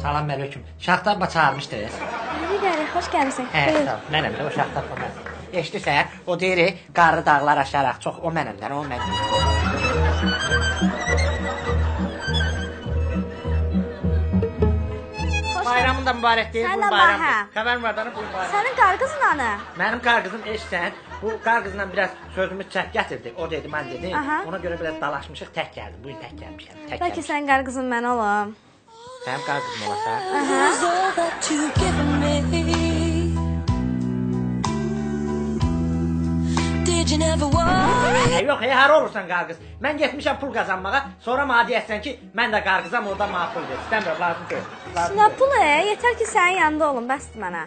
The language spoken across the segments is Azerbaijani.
Salam əleyküm. Şaxta abla çağırmışdınız. Bəli, bəli, xoş gəlmisən. Hə, sağ ol. Mənəm də o Şaxta abla mənəm. Eşidirsən, o deyir, qarlı dağlar aşaraq çox o mənəm də, o mənəm. Bayramın da mübarək deyil, bu bayramdır. Hə. Xəbərim var da, bu bayram. Sənin qar qızın anı? Mənim qar qızım eşitsən, bu qar qızla biraz sözümüz çək gətirdi. O dedi, mən dedim. Aha. Ona görə biraz dalaşmışıq, tək gəldim. Bu gün tək gəlmişəm, tək Bəlkə gəlmişəm. sənin qar qızın mən olum. Sənin qar qızın olasan. Hə, yox, hara olursan qar qız. Mən getmişəm pul qazanmağa, sonra mənə deyəsən ki, mən də qar qızam, oradan mənə pul ver. İstəmirəm, lazım deyil. Nə pulu, yetər ki, sənin yanında olum, bəsdir mənə.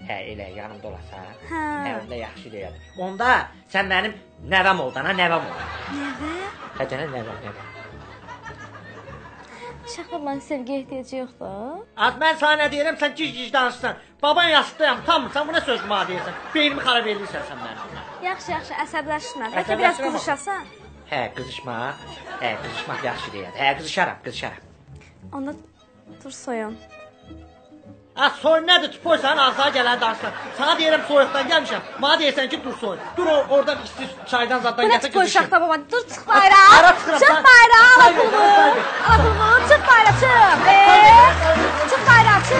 Hə, elə yanımda olasan. Hə. Hə, onda yaxşı deyər. Onda sən mənim nəvəm ol, dana, nəvəm ol. Nəvə? Hə, dana, nəvəm, nəvəm. Şaxta babanın sevgiyə ehtiyacı yoxdur. Az mən sana nə deyirəm, sən gic-gic danışırsan. Baban yaşlıdayam, utanmırsan, bu nə söz mənə deyirsən? Beynimi xarab eləyirsən sən mənim. Yaxşı, yaxşı, əsəbləşmə. Bəlkə biraz qızışasan. Hə, qızışmaq. Hə, qızışmaq yaxşı deyər. Hə, qızışaram, qızışaram. Onda dur soyun. Ha, soyun nədir? Tupoysan, ağzına gələn danışsan. Sana deyirəm, soyuqdan gəlmişəm. Mənə deyirsən ki, dur soyun. Dur oradan isti çaydan zaddan Bu nə gətir, tupoy qızışım. Şaxta baba? Dur, çıx bayrağa. Hara çıxıram? Çıx bayrağa, ala Çay ver, pulunu. çay ver. Ala pulunu, çıx bayrağa, çıx. Çıx bayrağa, çıx.